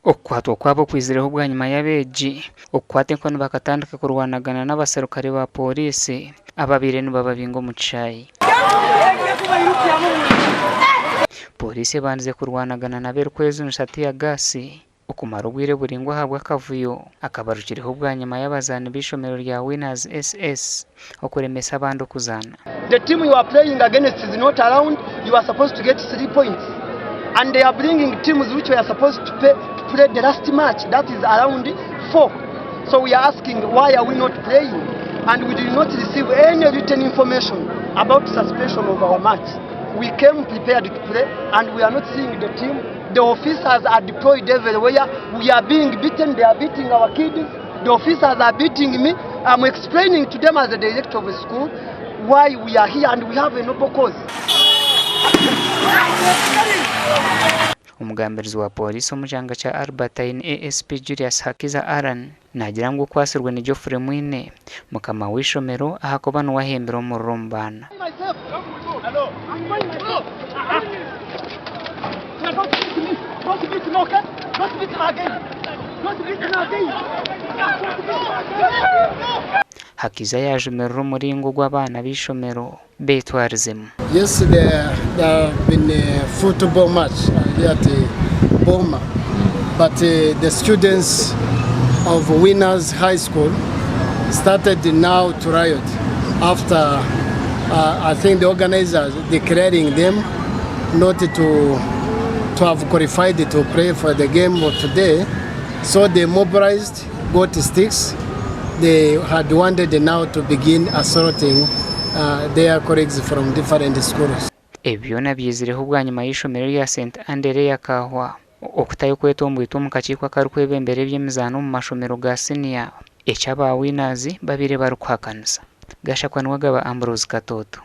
Okukwatwa kwabo kwizireho bwanyima y'abeegi okukwata enkoni bakatandika kurwanagana n'abaserukare ba pooriisi ababaire nibababinga omu kishaayi. Pooriisi ebandize kurwanagana nabo erikwejunisa tear gas okumara obwire buraingwa ahabw'akavuyo akabarukireho bwanyima y'abazaani b'eishomero rya Winners SS okuremesa abandi okuzaana. The team you are playing against is not around, you are supposed to get 3 points and they are bringing teams which were supposed to pay, to play the last match that is around 4. So we are asking why are we not playing and we did not receive any written information about suspension of our match. We came prepared to play and we are not seeing the team. The officers are deployed everywhere. We are being beaten, they are beating our kids. The officers are beating me. I'm explaining to them as the director of the school why we are here and we have a noble cause. Omugambirizi wa Pooriisi omu kyanga kya Albertine ASP Julius Hakiza Allan naagira ngu okwatsirwe ni Geoffrey Mwine, mukama w'eishomero ahakuba niwe ahembire omuriro omu baana. Hakiza yaajumirira omuringo ogu abaana b'eishomero beetwarizemu. Yes, there, there have been a football match here at Boma, but the students of Winners High School started now to riot after I think the organizers declaring them not to have qualified to play for the game of today. So they mobilized, got sticks. They had wanted now to begin assaulting their colleagues from different schools. Ebi byona byizireho bwanyima y'eishomero rya St Andereya Kahwa okutayo kwetomboitwa omu kakiiko akarikwebembera eby'emizaano omu mashomero ga siniya, eki aba Winners babaire barikuhakanisa. Gashakwa Niwagaba Ambrose Katoto.